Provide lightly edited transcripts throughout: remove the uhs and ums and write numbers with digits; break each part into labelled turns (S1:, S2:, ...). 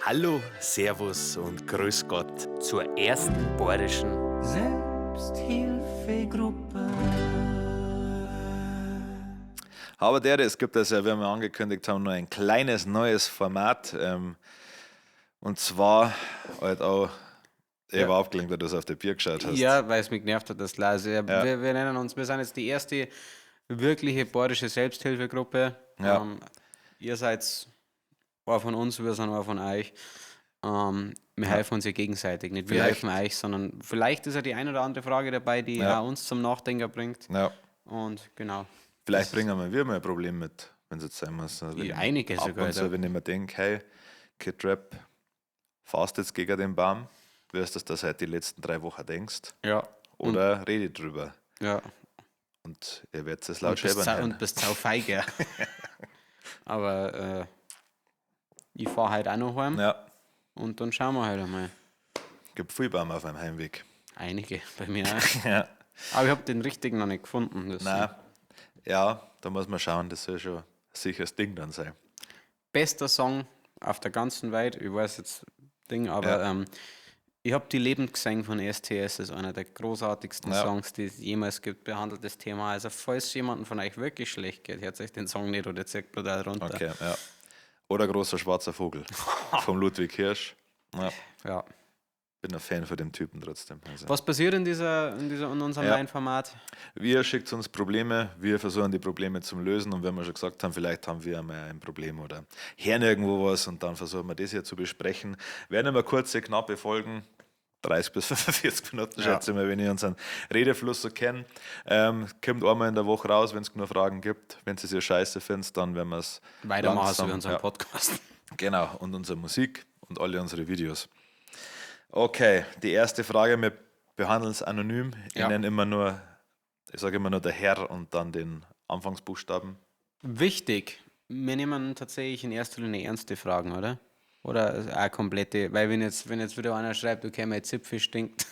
S1: Hallo, Servus und Grüß Gott
S2: zur ersten bayerischen
S3: Selbsthilfegruppe.
S4: Aber der, es gibt das ja, wie wir angekündigt haben, noch ein kleines neues Format. Und zwar halt auch, ich war abgelenkt, weil du so auf die Bier geschaut hast.
S2: Ja, weil es mich genervt hat, das Glas. Ja, wir nennen uns, wir sind jetzt die erste wirkliche bayerische Selbsthilfegruppe.
S4: Ja.
S2: Ihr seid einer von uns, wir sind einer von euch. Wir helfen uns ja gegenseitig. Nicht wir
S4: Vielleicht.
S2: helfen euch, sondern vielleicht ist ja die ein oder andere Frage dabei, die auch uns zum Nachdenken bringt.
S4: Ja.
S2: Und genau.
S4: Vielleicht bringen wir mal ein Problem mit, wenn es jetzt sein muss. Also wenn
S2: Ja, einige
S4: ab
S2: sogar,
S4: und zu,
S2: ja.
S4: wenn ich mir denke, hey, Kid Rap, fährst jetzt gegen den Baum, wirst du das seit die letzten 3 Wochen denkst.
S2: Ja.
S4: Oder rede drüber.
S2: Ja.
S4: Und ihr werdet es laut
S2: Und bist
S4: schäbern hören.
S2: bist sau feige. Aber ich fahr halt auch noch heim.
S4: Ja.
S2: Und dann schauen wir halt einmal.
S4: Gibt viel Baum auf meinem Heimweg.
S2: Einige bei mir auch.
S4: Ja.
S2: Aber ich hab den richtigen noch nicht gefunden. Das
S4: Nein. Ja, da muss man schauen, das soll schon ein sicheres Ding dann sein.
S2: Bester Song auf der ganzen Welt, ich weiß jetzt Ding, aber ich hab die Lebend gesehen von STS, ist einer der großartigsten Songs, die es jemals gibt, behandelt das Thema. Also falls jemandem von euch wirklich schlecht geht, hört euch den Song nicht oder zieht brutal runter.
S4: Okay, ja. Oder Großer schwarzer Vogel vom Ludwig Hirsch. Ja.
S2: Ja.
S4: Bin ein Fan von dem Typen trotzdem. Also.
S2: Was passiert in unserem neuen Format?
S4: Wir schickt uns Probleme, wir versuchen die Probleme zu lösen und wenn wir schon gesagt haben, vielleicht haben wir einmal ein Problem oder hören irgendwo was und dann versuchen wir das hier zu besprechen. Werden immer kurze, knappe Folgen, 30 bis 45 Minuten, schätze ich mal, wenn ich unseren Redefluss so kenne. Kommt einmal in der Woche raus, wenn es genug Fragen gibt. Wenn es ihr scheiße findet, dann werden wir es
S2: weitermachen, so
S4: langsam,
S2: wie unseren
S4: ja.
S2: Podcast.
S4: Genau, und unsere Musik und alle unsere Videos. Okay, die erste Frage, wir behandeln es anonym. Ich nenne immer nur, ich sage immer nur der Herr und dann den Anfangsbuchstaben.
S2: Wichtig, wir nehmen tatsächlich in erster Linie ernste Fragen, oder? Oder auch komplette, weil wenn jetzt wieder einer schreibt, okay, mein Zipfel stinkt,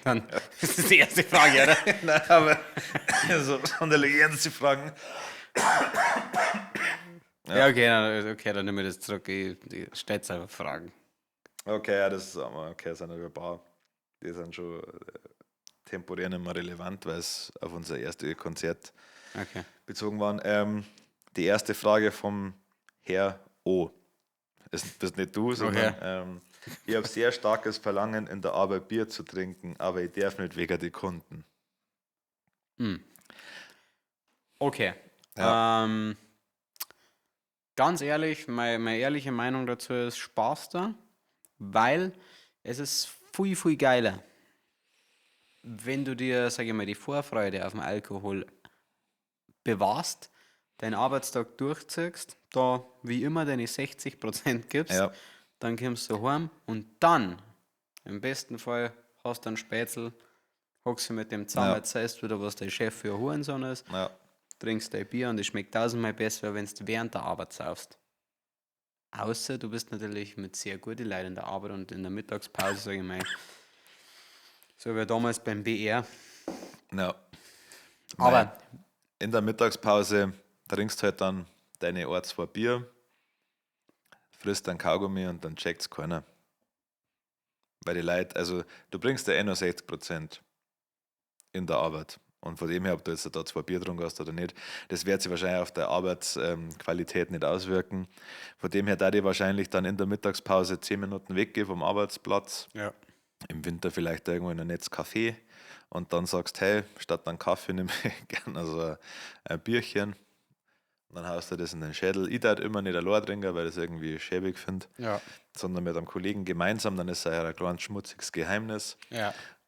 S2: dann ist das die erste Frage, oder?
S4: Nein, aber so sonderlich ernste Fragen.
S2: Ja, okay, dann, okay, dann nehmen wir das zurück. Ich stelle jetzt einfach Fragen.
S4: Okay, ja, das ist aber okay, das sind aber ein paar, die sind schon temporär nicht mehr relevant, weil es auf unser erstes Konzert bezogen waren. Die erste Frage vom Herr O. Das bist nicht du, sondern, ich habe sehr starkes Verlangen, in der Arbeit Bier zu trinken, aber ich darf nicht wegen den Kunden.
S2: Okay.
S4: Ja.
S2: Ganz ehrlich, meine ehrliche Meinung dazu ist, Spaß da, weil es ist viel, viel geiler, wenn du dir, sag ich mal, die Vorfreude auf den Alkohol bewahrst, deinen Arbeitstag durchziehst, da wie immer deine 60% gibst, dann kommst du heim und dann, im besten Fall, hast du einen Spätzl, hockst du mit dem zusammen, erzählst wieder, was dein Chef für ein Hurensohn ist, trinkst dein Bier und es schmeckt tausendmal besser, wenn du während der Arbeit saufst. Außer du bist natürlich mit sehr guten Leuten in der Arbeit und in der Mittagspause, sag ich mal. So wie damals beim BR.
S4: Ja.
S2: Aber
S4: Nein. In der Mittagspause trinkst halt dann deine 1, 2 Bier, frisst dann Kaugummi und dann checkt's keiner. Weil die Leute, also du bringst ja eh nur 60% in der Arbeit. Und von dem her, ob du jetzt da 2 Bier getrunken hast oder nicht, das wird sich wahrscheinlich auf der Arbeitsqualität nicht auswirken. Von dem her, da die wahrscheinlich dann in der Mittagspause 10 Minuten weggehen vom Arbeitsplatz, im Winter vielleicht irgendwo in ein nettes Café und dann sagst, hey, statt einen Kaffee nehme ich gerne so ein Bierchen. Und dann haust du das in den Schädel. Ich darf immer nicht allein trinken, weil ich das irgendwie schäbig find, sondern mit einem Kollegen gemeinsam, dann ist es ja ein kleines schmutziges Geheimnis.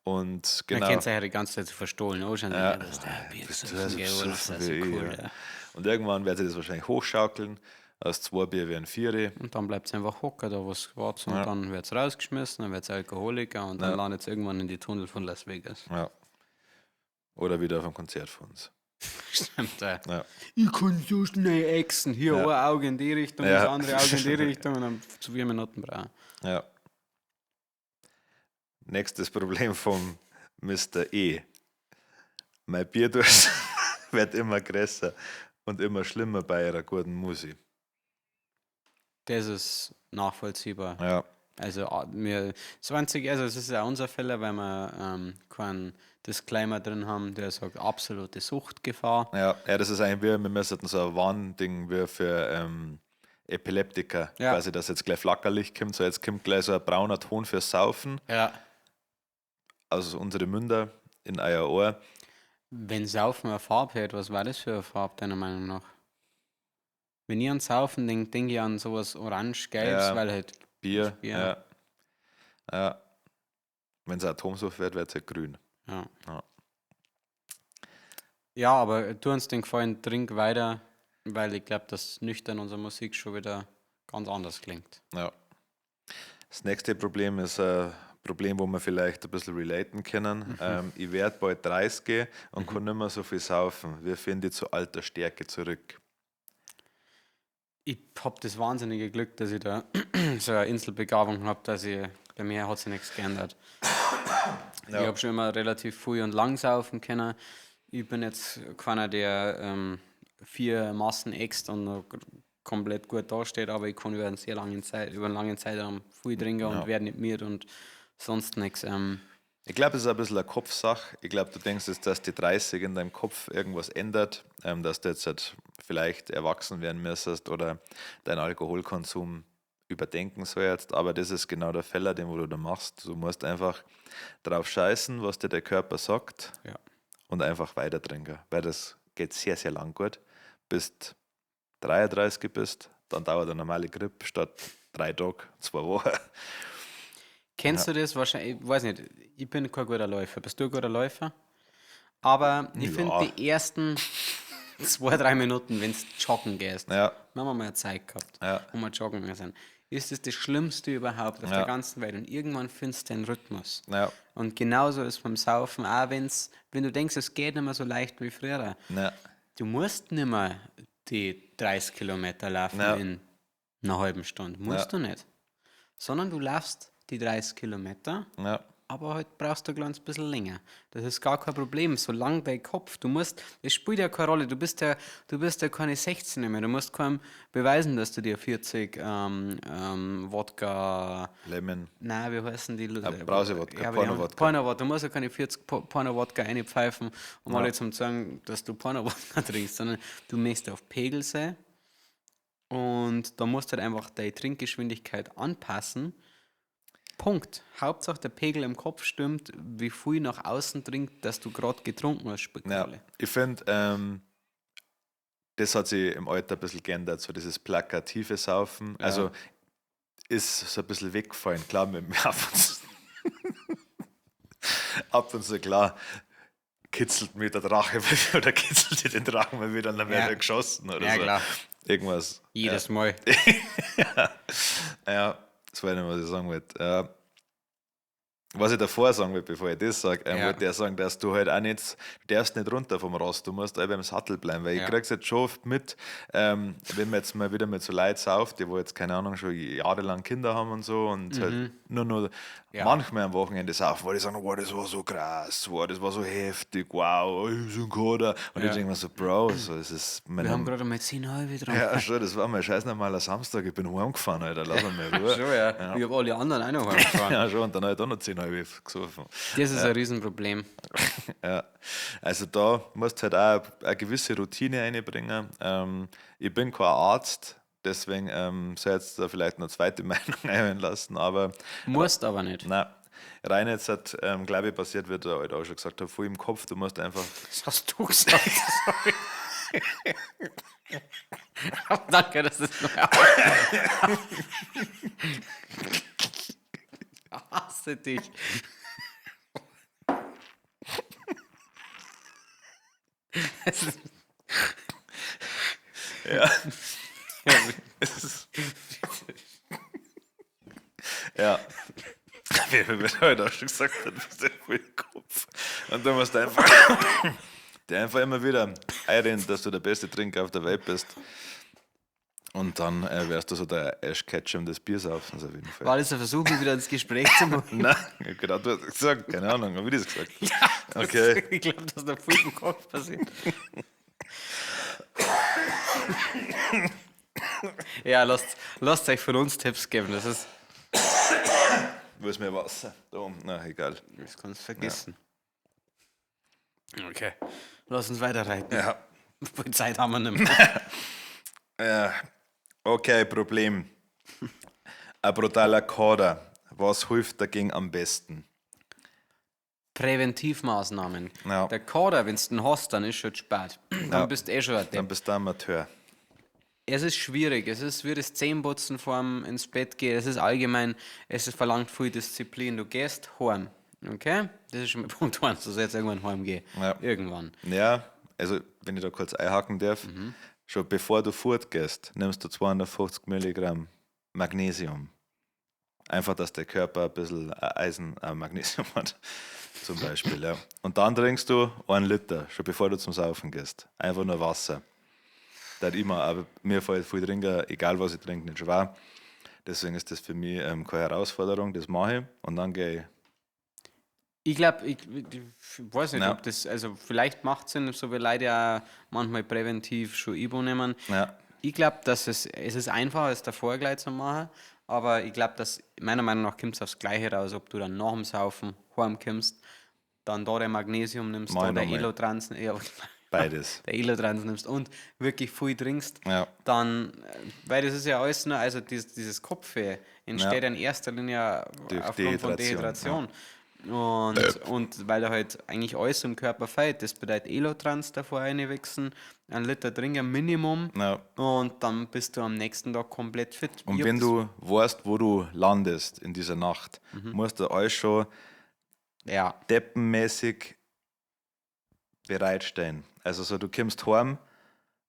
S4: Und
S2: Man
S4: genau.
S2: kennt sich ja die ganze Zeit zu verstohlen. Oh, schon,
S4: Ja.
S2: ja, das ist der Bier,
S4: Bist
S2: das
S4: du
S2: ist
S4: also
S2: geil,
S4: so
S2: das ist so
S4: wie ich,
S2: cool,
S4: ja.
S2: ja.
S4: Und irgendwann wird sich das wahrscheinlich hochschaukeln. Aus 2 Bier werden 4.
S2: Und dann bleibt es einfach hocken, da wo es wartet. Und dann wird's rausgeschmissen, dann wird's Alkoholiker und dann landet's irgendwann in die Tunnel von Las Vegas.
S4: Ja. Oder wieder auf einem Konzert von uns.
S2: Stimmt, ja.
S4: Ja.
S2: Ich kann so schnell exen. Hier ein Auge in die Richtung, das andere Auge in die Richtung und dann zu 4 Minuten brauchen.
S4: Ja. Nächstes Problem vom Mister E. Mein Bierdurst wird immer größer und immer schlimmer bei ihrer guten Musi.
S2: Das ist nachvollziehbar.
S4: Ja.
S2: Also mir, das Einzige, also es ist ja unser Fehler, weil wir keinen Disclaimer drin haben, der sagt absolute Suchtgefahr.
S4: Ja, ja, das ist eigentlich wie, wir müssen so ein Warnding wie für Epileptiker,
S2: Ja.
S4: quasi, dass jetzt gleich Flackerlicht kommt, so jetzt kommt gleich so ein brauner Ton fürs Saufen.
S2: Ja.
S4: Also unsere Münder in euer Ohr.
S2: Wenn Saufen eine Farbe hat, was war das für eine Farbe, deiner Meinung nach? Wenn ich an Saufen denke, denke ich an sowas orange-gelbes,
S4: Ja.
S2: weil halt
S4: Bier,
S2: Bier.
S4: ja. Ja. Wenn es Atomsuff wird, wird es halt grün.
S2: Ja.
S4: Ja.
S2: Ja, aber tu uns den Gefallen, trink weiter, weil ich glaube, dass nüchtern unsere Musik schon wieder ganz anders klingt.
S4: Ja. Das nächste Problem ist ein Problem, wo wir vielleicht ein bisschen relaten können. Ich werde bald 30 und kann nicht mehr so viel saufen. Wir finden zu alter Stärke zurück.
S2: Ich hab das wahnsinnige Glück, dass ich da so eine Inselbegabung hab, dass ich, bei mir hat sich nichts geändert.
S4: Ja.
S2: Ich hab schon immer relativ früh und lang saufen können. Ich bin jetzt keiner, der 4 Massen äxt und noch komplett gut dasteht, aber ich kann über einen sehr langen Zeit, über einen langen Zeitraum viel trinken und
S4: Ja.
S2: werde nicht müde und sonst nichts.
S4: Ich glaube, es ist ein bisschen eine Kopfsache. Ich glaube, du denkst jetzt, dass die 30 in deinem Kopf irgendwas ändert, dass du jetzt halt vielleicht erwachsen werden müsstest oder deinen Alkoholkonsum überdenken sollst. Aber das ist genau der Fehler, den wo du da machst. Du musst einfach drauf scheißen, was dir der Körper sagt
S2: Ja.
S4: und einfach weiter trinken, weil das geht sehr, sehr lang gut. Bis 33 bist, dann dauert eine normale Grippe statt 3 Tage, 2 Wochen.
S2: Kennst du das? Wahrscheinlich, ich weiß nicht, ich bin kein guter Läufer. Bist du ein guter Läufer? Aber ich
S4: Ja.
S2: finde die ersten 2, 3 Minuten, wenn du joggen gehst,
S4: Ja.
S2: wir haben mal eine Zeit gehabt,
S4: Ja.
S2: wo wir joggen gegangen sind, ist es das Schlimmste überhaupt auf
S4: Ja.
S2: der ganzen Welt. Und irgendwann findest du den Rhythmus.
S4: Ja.
S2: Und genauso ist beim Saufen, auch wenn du denkst, es geht nicht mehr so leicht wie früher.
S4: Ja.
S2: Du musst nicht mehr die 30 Kilometer laufen
S4: Ja.
S2: in einer halben Stunde. Musst
S4: Ja.
S2: du nicht. Sondern du laufst die 30 Kilometer,
S4: Ja.
S2: aber halt brauchst du ein kleines bisschen länger. Das ist gar kein Problem, solange dein Kopf, du musst, es spielt ja keine Rolle, du bist ja keine 16 mehr, du musst keinem beweisen, dass du dir 40 Wodka,
S4: Lemon.
S2: nein, wie heißen die?
S4: Ja, Brause-Wodka,
S2: Ja, aber die haben-
S4: Porno-Wodka.
S2: Porno-Wodka, du musst ja keine 40 Porno-Wodka reinpfeifen, um alle zum sagen, dass du Porno-Wodka trinkst, sondern du möchtest auf Pegel sein und da musst du halt einfach deine Trinkgeschwindigkeit anpassen. Punkt. Hauptsache der Pegel im Kopf stimmt, wie viel nach außen dringt, dass du gerade getrunken hast, spielt keine
S4: Ja,
S2: Rolle.
S4: ich finde, das hat sich im Alter ein bisschen geändert, so dieses plakative Saufen.
S2: Ja.
S4: Also ist so ein bisschen weggefallen, klar, mit mir ab und zu, ab und zu, klar, kitzelt mir der Drache mal wieder oder kitzelt dir den Drachen mal wieder und dann
S2: Ja.
S4: wird er geschossen oder
S2: Ja,
S4: so.
S2: klar.
S4: Irgendwas.
S2: Jedes Mal.
S4: Ja, das war nicht, was ich sagen wollte. Ja. Was ich davor sagen will, bevor ich das sage,
S2: Ja.
S4: wollte ich sagen, dass du halt auch nicht, du darfst nicht runter vom Ross, du musst auch beim Sattel bleiben, weil
S2: Ja.
S4: ich krieg's jetzt schon oft mit, wenn man jetzt mal wieder mit so Leuten sauft, die wo jetzt, keine Ahnung, schon jahrelang Kinder haben und so und halt nur
S2: Mhm. Ja.
S4: manchmal am Wochenende saufen, weil die sagen, wow, das war so krass, wow, das war so heftig, wow, ich bin Kader. Und
S2: Ja.
S4: ich denke mir so, Bro, so, es ist mein
S2: Wir haben gerade einmal 10 halbe getrunken.
S4: ja, schon, das war mein scheiß normaler Samstag, ich bin heimgefahren, Alter, lass mich mal Ruhe.
S2: Schon, ja. Ich habe alle anderen auch noch heimgefahren.
S4: Ja, schon, und dann halt auch noch 10 halbe gesoffen.
S2: Das ist ein Riesenproblem.
S4: Ja, also da musst du halt auch eine gewisse Routine einbringen. Ich bin kein Arzt, deswegen soll jetzt da vielleicht eine zweite Meinung einlassen, aber
S2: Musst aber nicht.
S4: nein, rein jetzt hat, glaube ich, passiert, wird er halt auch schon gesagt, hat, voll im Kopf, du musst einfach,
S2: Das hast du gesagt. Sorry. Danke, dass das noch. Ich hasse dich. Es ist-
S4: ja, ja. Wie wir heute auch schon gesagt haben, du bist ja voll im Kopf. Und du musst einfach, dir einfach immer wieder einreden, dass du der beste Trinker auf der Welt bist. Und dann wärst du so der Ash Ketchum des Biersaufens auf jeden Fall.
S2: War das ein Versuch, mich wieder ins Gespräch zu machen?
S4: Nein, genau, du hast gesagt, keine Ahnung, hab ich das gesagt? Okay.
S2: Ich glaube, dass da voll im Kopf passiert. Ja, lasst euch von uns Tipps geben. Das ist.
S4: Wo ist mir Wasser? Da, na, egal.
S2: Das kannst du vergessen. Ja. Okay. Lass uns weiterreiten.
S4: Ja.
S2: Viel Zeit haben wir nicht mehr.
S4: Ja. Okay, Problem. Ein brutaler Kader. Was hilft dagegen am besten?
S2: Präventivmaßnahmen.
S4: Ja.
S2: Der Kader, wenn du den hast, dann ist schon spät. Dann
S4: Ja.
S2: bist du eh schon ein Depp.
S4: Dann bist du Amateur.
S2: Es ist schwierig. Es ist wie das Zähneputzen vorm ins Bett gehen. Es ist allgemein, es ist verlangt viel Disziplin. Du gehst heim. Okay? Das ist schon mal Punkt 1, dass ich jetzt irgendwann heimgehe.
S4: Ja.
S2: Irgendwann.
S4: Ja, also wenn ich da kurz einhaken darf, schon bevor du fortgehst, nimmst du 250 Milligramm Magnesium. Einfach, dass der Körper ein bisschen Eisen, Magnesium hat, zum Beispiel. Ja. Und dann trinkst du 1 Liter, schon bevor du zum Saufen gehst. Einfach nur Wasser. Das immer, aber mir fällt viel trinken, egal was ich trinke, nicht schwer. Deswegen ist das für mich keine Herausforderung, das mache ich und dann gehe ich.
S2: Ich glaube, ich weiß nicht,
S4: Ja.
S2: ob das, also vielleicht macht es Sinn, so wie Leute ja manchmal präventiv schon Ibo nehmen.
S4: Ja.
S2: Ich glaube, dass es ist einfacher, es davor gleich zu machen, aber ich glaube, dass meiner Meinung nach kommt es aufs Gleiche raus, ob du dann nach dem Saufen heimkommst, dann da dein Magnesium nimmst,
S4: Mach
S2: da
S4: ich
S2: der
S4: nochmal.
S2: Elotrans, ja,
S4: Beides.
S2: der Elotrans nimmst und wirklich viel trinkst,
S4: Ja.
S2: dann, weil das ist ja alles nur, also dieses Kopfweh entsteht
S4: Ja.
S2: in erster Linie
S4: Durch
S2: aufgrund von
S4: Dehydration,
S2: Dehydration. Und weil da halt eigentlich alles im Körper fehlt, das bedeutet Elotrans davor reinwichsen, 1 Liter trinken Minimum
S4: Ja.
S2: und dann bist du am nächsten Tag komplett fit.
S4: Und
S2: Ich hab
S4: wenn
S2: das-
S4: du weißt, wo du landest in dieser Nacht, musst du alles schon
S2: Ja,
S4: deppenmäßig bereitstellen. Also so, du kommst heim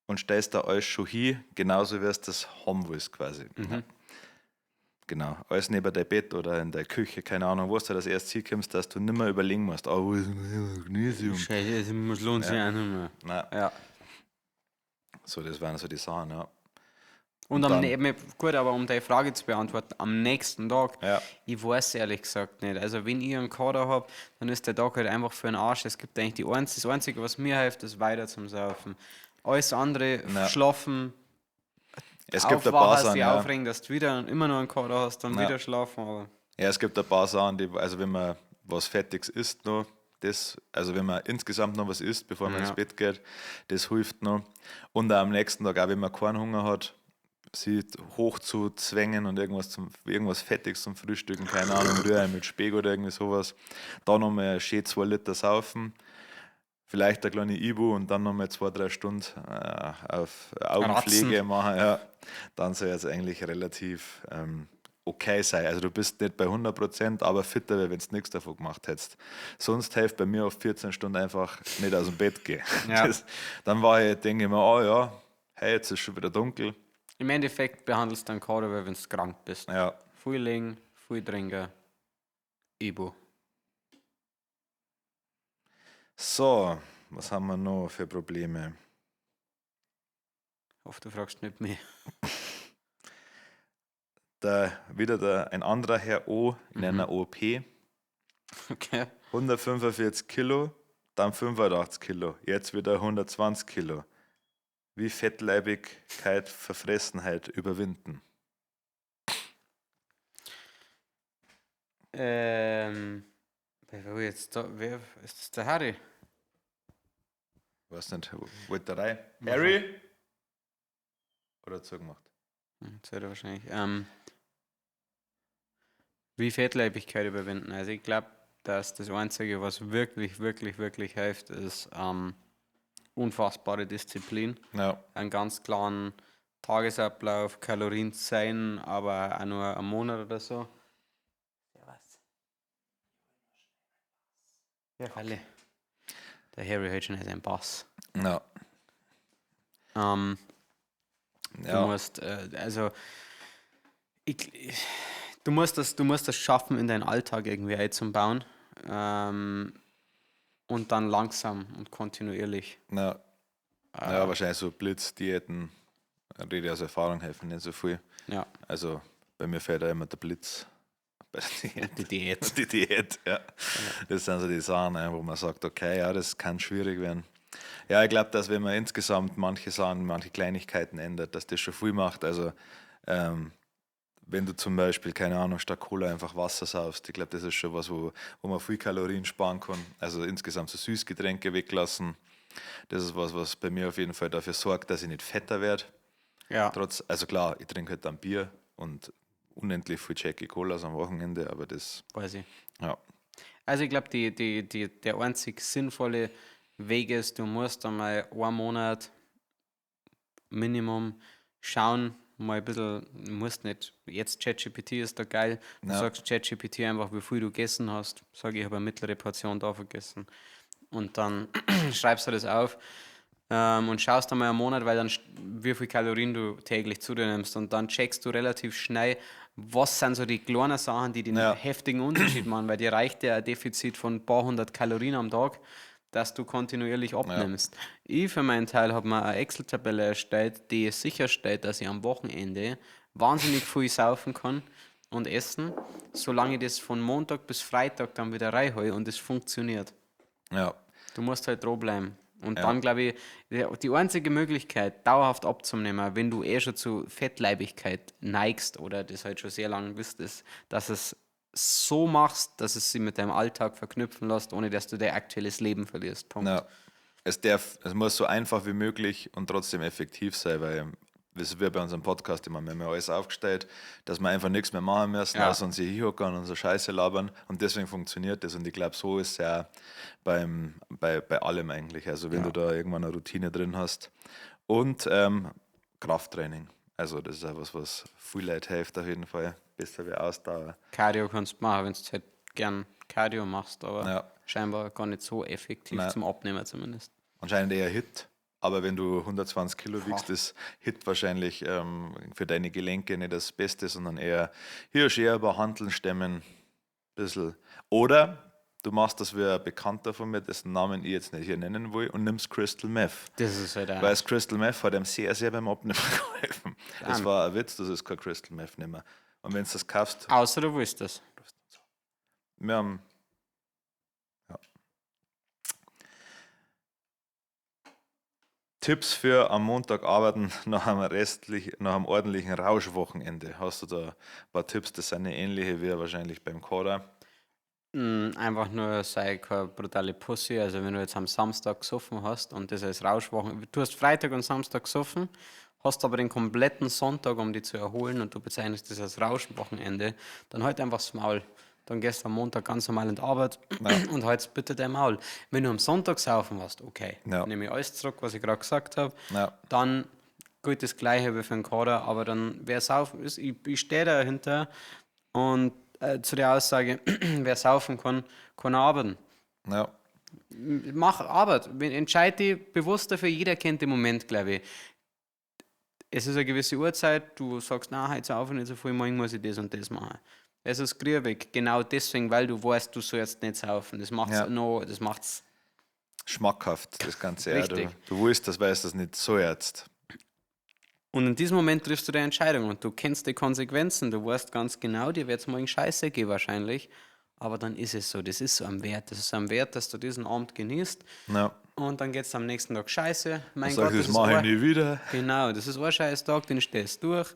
S4: und stellst da alles schon hin, genauso wie es das haben willst quasi. Ja. Genau, alles neben dein Bett oder in der Küche, keine Ahnung, wo du das erst hinkommst, dass du nimmer überlegen musst, oh, wo ist denn Magnesium?
S2: Scheiße, das lohnt sich auch nicht mehr.
S4: Nein,
S2: Ja.
S4: so, das waren so die Sachen, ja.
S2: Und am
S4: dann-
S2: eben, gut, aber um deine Frage zu beantworten, am nächsten Tag,
S4: Ja.
S2: ich weiß ehrlich gesagt nicht. Also wenn ich einen Kader habe, dann ist der Tag halt einfach für den Arsch. Es gibt eigentlich das Einzige, was mir hilft, ist weiter zum Saufen. Alles andere,
S4: Ja.
S2: schlafen,
S4: Es gibt ein paar
S2: aufwachen,
S4: Sachen,
S2: dich
S4: ja.
S2: aufregen, dass du wieder immer noch einen Kader hast, dann
S4: Ja.
S2: wieder schlafen. Aber
S4: Ja, es gibt ein paar Sachen, die, also wenn man was Fettiges isst noch, das, also wenn man insgesamt noch was isst, bevor man
S2: Ja.
S4: ins Bett geht, das hilft noch. Und auch am nächsten Tag, auch wenn man keinen Hunger hat, sich hoch zu zwängen und irgendwas Fettiges zum Frühstücken, keine Ahnung, Rührei mit Speck oder irgendwie sowas. Dann nochmal schön 2 Liter saufen, vielleicht eine kleine Ibu und dann nochmal 2-3 Stunden auf Augenpflege
S2: Ratzen.
S4: machen. Ja. Dann soll es eigentlich relativ okay sein. Also du bist nicht bei 100%, aber fitter, wenn du nichts davon gemacht hättest. Sonst hilft bei mir auf 14 Stunden einfach nicht aus dem Bett gehen.
S2: Ja.
S4: Das, dann war ich, denke ich mir, oh ja, hey, jetzt ist schon wieder dunkel.
S2: im Endeffekt behandelst du einen Kader, weil wenn du krank bist.
S4: Ja,
S2: Viel legen, viel trinken, Ibo.
S4: So, was haben wir noch für Probleme?
S2: Ich hoffe, du fragst nicht mehr.
S4: Da, wieder ein anderer Herr O in einer OP.
S2: Okay.
S4: 145 Kilo, dann 85 Kilo, jetzt wieder 120 Kilo. Wie Fettleibigkeit, Verfressenheit überwinden?
S2: Wer war jetzt da? Wer ist das der Harry?
S4: Weiß nicht, wollte der rein? Harry? Oder zugemacht?
S2: Jetzt hat er wahrscheinlich. Wie Fettleibigkeit überwinden. Also ich glaube, dass das Einzige, was wirklich, wirklich, wirklich hilft, ist unfassbare Disziplin.
S4: Ja,
S2: Einen ganz klaren Tagesablauf, Kalorien sein, aber auch nur einen Monat oder so. Ja, was? Ja, alle. Der Harry hat schon seinen Bass.
S4: ja,
S2: Du
S4: ja.
S2: musst, also, du musst das schaffen, in deinen Alltag irgendwie einzubauen. Und dann langsam und kontinuierlich.
S4: Ja. Ja, wahrscheinlich so Blitzdiäten, rede ich aus Erfahrung, helfen nicht so viel.
S2: Ja,
S4: Also bei mir fällt da immer der Blitz bei der Diät.
S2: die Diät.
S4: Die Diät, ja. Das sind so die Sachen, ne, wo man sagt, okay, ja, das kann schwierig werden. Ja, ich glaube, dass wenn man insgesamt manche Sachen, manche Kleinigkeiten ändert, dass das schon viel macht. Also wenn du zum Beispiel, keine Ahnung, statt Cola einfach Wasser saufst, ich glaube, das ist schon was, wo man viel Kalorien sparen kann. Also insgesamt so Süßgetränke weglassen. Das ist was, was bei mir auf jeden Fall dafür sorgt, dass ich nicht fetter werde.
S2: Ja.
S4: Trotz, also klar, ich trinke halt dann Bier und unendlich viel Jackie Colas am Wochenende, aber das...
S2: Weiß ich.
S4: Ja.
S2: Also ich glaube, der einzig sinnvolle Weg ist, du musst einmal einen Monat Minimum schauen, mal ein bisschen, musst nicht, jetzt ChatGPT ist da geil, du sagst ChatGPT einfach, wie viel du gegessen hast, sag ich, habe eine mittlere Portion davon gegessen und dann schreibst du das auf und schaust einmal einen Monat, weil dann wie viel Kalorien du täglich zu dir nimmst und dann checkst du relativ schnell, was sind so die kleinen Sachen, die den heftigen Unterschied machen, weil dir reicht ja ein Defizit von ein paar hundert Kalorien am Tag, dass du kontinuierlich abnimmst. Ich für meinen Teil habe mir eine Excel-Tabelle erstellt, die sicherstellt, dass ich am Wochenende wahnsinnig viel saufen kann und essen, solange ich das von Montag bis Freitag dann wieder reinhole und es funktioniert.
S4: Ja.
S2: Du musst halt dran bleiben. Und dann, glaube ich, die einzige Möglichkeit, dauerhaft abzunehmen, wenn du eh schon zu Fettleibigkeit neigst oder das halt schon sehr lange bist, ist, dass es so machst, dass es sich mit deinem Alltag verknüpfen lässt, ohne dass du dein aktuelles Leben verlierst. Punkt.
S4: Ja. Es muss so einfach wie möglich und trotzdem effektiv sein, weil das ist wie bei unserem Podcast immer, wir haben ja alles aufgestellt, dass wir einfach nichts mehr machen müssen, außer uns hier hinhocken und unsere Scheiße labern, und deswegen funktioniert das, und ich glaub, so ist es ja bei allem eigentlich, also wenn du da irgendwann eine Routine drin hast. Und Krafttraining, also das ist auch was, was viel Leute hilft auf jeden Fall, besser wie Ausdauer.
S2: Cardio kannst du machen, wenn du halt gern Cardio machst, aber scheinbar gar nicht so effektiv zum Abnehmen zumindest.
S4: Anscheinend eher HIIT. Aber wenn du 120 Kilo wiegst, ist HIIT wahrscheinlich für deine Gelenke nicht das Beste, sondern eher hier schön über Hanteln stemmen, ein bisschen. Oder du machst das wie ein Bekannter von mir, dessen Namen ich jetzt nicht hier nennen will, und nimmst Crystal Meth.
S2: Das ist halt auch.
S4: Weil das Crystal Meth hat ihm sehr, sehr beim Abnehmen geholfen. Das war ein Witz, das ist kein Crystal Meth nicht mehr. Und wenn du das kaufst...
S2: Außer du willst das.
S4: Wir haben... Tipps für am Montag arbeiten nach einem ordentlichen Rauschwochenende. Hast du da ein paar Tipps? Das sind eine ähnliche wie wahrscheinlich beim Kader.
S2: Einfach nur sei keine brutale Pussy. Also wenn du jetzt am Samstag gesoffen hast und das als Rauschwochenende, du hast Freitag und Samstag gesoffen, hast aber den kompletten Sonntag, um dich zu erholen, und du bezeichnest das als Rauschwochenende, dann halt einfach das Maul. Dann gehst du am Montag ganz normal in die Arbeit und haltst bitte dein Maul. Wenn du am Sonntag saufen warst, okay, nehme ich alles zurück, was ich gerade gesagt hab. Dann gilt das Gleiche wie für den Kader, aber dann, wer saufen ist, ich stehe dahinter und zu der Aussage, wer saufen kann, kann auch arbeiten. Mach Arbeit. Entscheid dich bewusst dafür, jeder kennt den Moment, glaub ich. Es ist eine gewisse Uhrzeit, du sagst, na, heute saufe ich nicht so viel, morgen muss ich das und das machen. Es ist grübig, genau deswegen, weil du weißt, du sollst nicht saufen. Das macht's noch, das macht's
S4: Schmackhaft, das Ganze. Ja.
S2: Richtig.
S4: Du willst das, weißt das nicht so jetzt.
S2: Und in diesem Moment triffst du die Entscheidung und du kennst die Konsequenzen. Du weißt ganz genau, dir wird's morgen scheiße gehen wahrscheinlich. Aber dann ist es so, das ist so am Wert. Das ist am Wert, dass du diesen Abend genießt. Und dann geht's am nächsten Tag scheiße. Mein
S4: Dann sag
S2: Gott,
S4: ich,
S2: das
S4: das
S2: ist
S4: mach ich
S2: ein
S4: nie wieder.
S2: Genau, das ist ein scheiß Tag, den stehst du durch.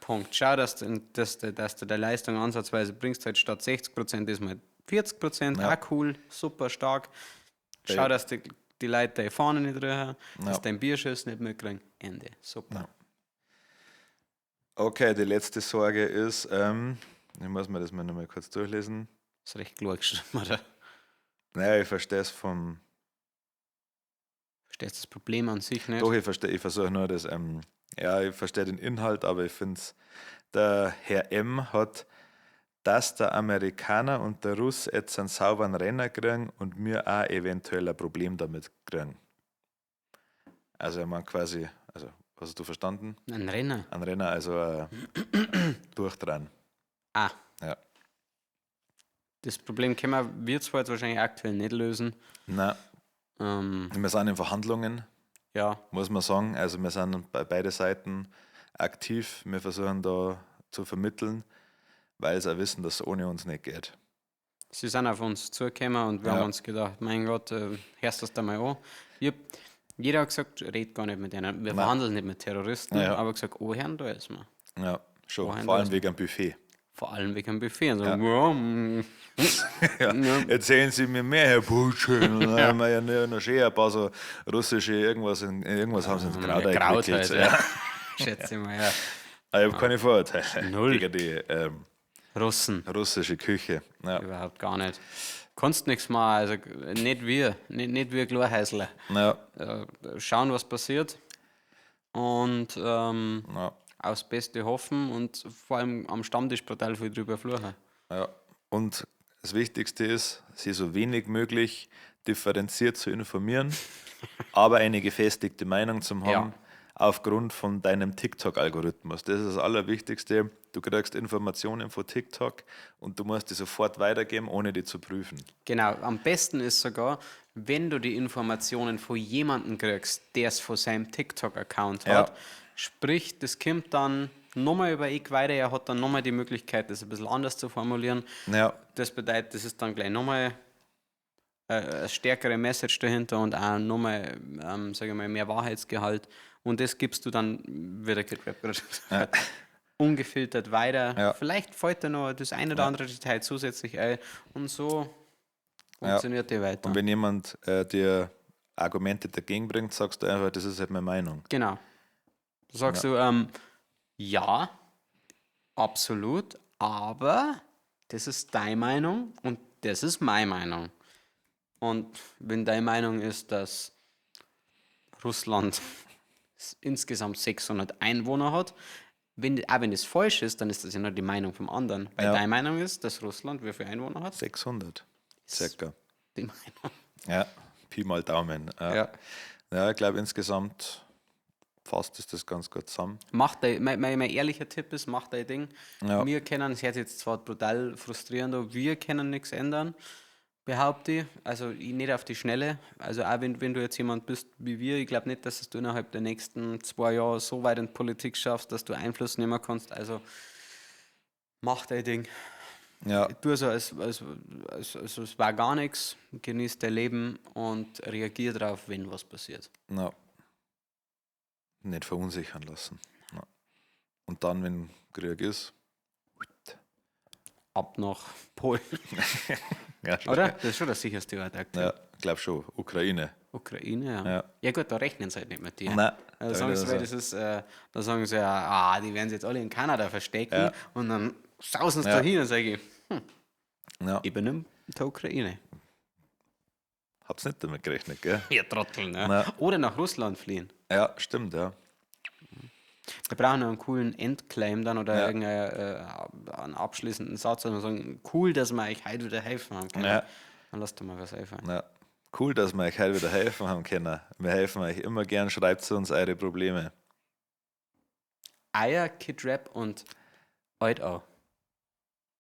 S2: Punkt. Schau, dass du deine Leistung ansatzweise bringst, halt statt 60% diesmal 40%, auch cool, super stark. Schau, dass die Leute deine Fahne nicht rühren, dass dein Bierschuss nicht mitkriegen. Ende. Super.
S4: Okay, die letzte Sorge ist, ich muss mir das mal nochmal kurz durchlesen.
S2: Ist recht klar geschrieben, oder?
S4: Naja, ich verstehe es vom...
S2: Verstehst das Problem an sich nicht?
S4: Doch, ich verstehe, ich versuche nur das, ja, ich verstehe den Inhalt, aber ich find's, der Herr M. hat, dass der Amerikaner und der Russ jetzt einen sauberen Renner kriegen und mir auch eventuell ein Problem damit kriegen. Also er meint quasi, also hast du verstanden?
S2: Ein Renner?
S4: Ein Renner, also durchdrehen. Ja.
S2: Das Problem können wir zwar jetzt wahrscheinlich aktuell nicht lösen.
S4: Nein. Wir sind in Verhandlungen. Muss man sagen. Also wir sind bei beide Seiten aktiv. Wir versuchen da zu vermitteln, weil sie auch wissen, dass es ohne uns nicht geht.
S2: Sie sind auf uns zugekommen und wir haben uns gedacht, mein Gott, hörst du das da mal an? Ich hab, jeder hat gesagt, red gar nicht mit denen. Wir verhandeln nicht mit Terroristen, aber gesagt, oh Herrn, da ist man.
S4: Ja, schon.
S2: Wohin
S4: Vor allem
S2: das?
S4: wegen dem Buffet.
S2: Vor allem wegen dem Buffet. Und so, ja.
S4: Ja. Erzählen Sie mir mehr, Herr Putin. Und dann haben wir ja nur noch schön ein paar so russische irgendwas, irgendwas haben sie ins Kraut
S2: ja, Kraut
S4: eingewickelt.
S2: halt, ja. Schätze ich mal, ja.
S4: Aber ich habe keine Vorurteile
S2: Null.
S4: gegen die
S2: Russen.
S4: russische Küche. Ja.
S2: Überhaupt gar nicht. Kannst nichts machen, also nicht wir, nicht wir Glorhäusler.
S4: Ja.
S2: Schauen, was passiert. Und
S4: Ja.
S2: aufs Beste hoffen und vor allem am Stammtisch brutal viel drüber fluchen.
S4: Ja. Und das Wichtigste ist, sie so wenig möglich differenziert zu informieren, aber eine gefestigte Meinung zu haben, aufgrund von deinem TikTok-Algorithmus. Das ist das Allerwichtigste. Du kriegst Informationen von TikTok und du musst die sofort weitergeben, ohne die zu prüfen.
S2: Genau, am besten ist sogar, wenn du die Informationen von jemandem kriegst, der es von seinem TikTok-Account hat. Sprich, das kommt dann nochmal über ich weiter, er hat dann nochmal die Möglichkeit, das ein bisschen anders zu formulieren.
S4: Ja.
S2: Das bedeutet, das ist dann gleich nochmal eine stärkere Message dahinter und auch nochmal, sage ich mal, mehr Wahrheitsgehalt. Und das gibst du dann wieder Kid Rap gerade gesagt hat, ungefiltert weiter.
S4: Ja.
S2: Vielleicht fällt da noch das ein oder andere Detail zusätzlich ein und so funktioniert die weiter.
S4: Und wenn jemand dir Argumente dagegen bringt, sagst du einfach, das ist halt meine Meinung.
S2: Genau. Da sagst du, ja, absolut, aber das ist deine Meinung und das ist meine Meinung. Und wenn deine Meinung ist, dass Russland insgesamt 600 Einwohner hat, auch wenn das falsch ist, dann ist das ja nur die Meinung vom anderen. Weil deine Meinung ist, dass Russland wie viele Einwohner hat?
S4: 600 circa.
S2: Die Meinung.
S4: Ja, Pi mal Daumen. Ja, ja ich glaube insgesamt fasst es das ganz gut zusammen.
S2: Mach dein, mein ehrlicher Tipp ist, mach dein Ding.
S4: Ja.
S2: Wir können, es hört sich jetzt zwar brutal frustrierend, aber wir können nichts ändern, behaupte ich. Also ich nicht auf die Schnelle. Also auch wenn du jetzt jemand bist wie wir, ich glaube nicht, dass es du innerhalb der nächsten 2 Jahre so weit in Politik schaffst, dass du Einfluss nehmen kannst. Also mach dein Ding.
S4: Ja.
S2: Tu so, als es war gar nichts, genieß dein Leben und reagier drauf, wenn was passiert.
S4: Ja. Nicht verunsichern lassen. Ja. Und dann, wenn Krieg ist,
S2: ab nach Polen.
S4: Ja, schon.
S2: Oder? Das ist schon der sicherste Ort aktuell.
S4: Ja, glaub schon. Ukraine.
S2: Ukraine, ja.
S4: Ja.
S2: Ja gut, da rechnen sie halt nicht mit dir.
S4: Nein,
S2: Da
S4: da
S2: sagen
S4: wird
S2: sie,
S4: das
S2: weil das ist, da sagen sie ja, die werden sie jetzt alle in Kanada verstecken und dann sausen sie da hin und sage ich, ich bin in der Ukraine.
S4: Hab's nicht damit gerechnet, gell?
S2: Ihr Trottel, ne?
S4: Nein.
S2: Oder nach Russland fliehen.
S4: Ja, stimmt, ja.
S2: Wir brauchen noch einen coolen Endclaim dann oder
S4: Ja.
S2: irgendeinen einen abschließenden Satz, dass wir sagen, cool, dass wir euch heute wieder helfen haben können.
S4: Ja.
S2: Dann lasst doch mal was einfallen.
S4: Ja. Cool, dass wir euch heute wieder helfen haben können. Wir helfen euch immer gern. Schreibt uns eure Probleme.
S2: Eier, Kid Rap und Eut auch.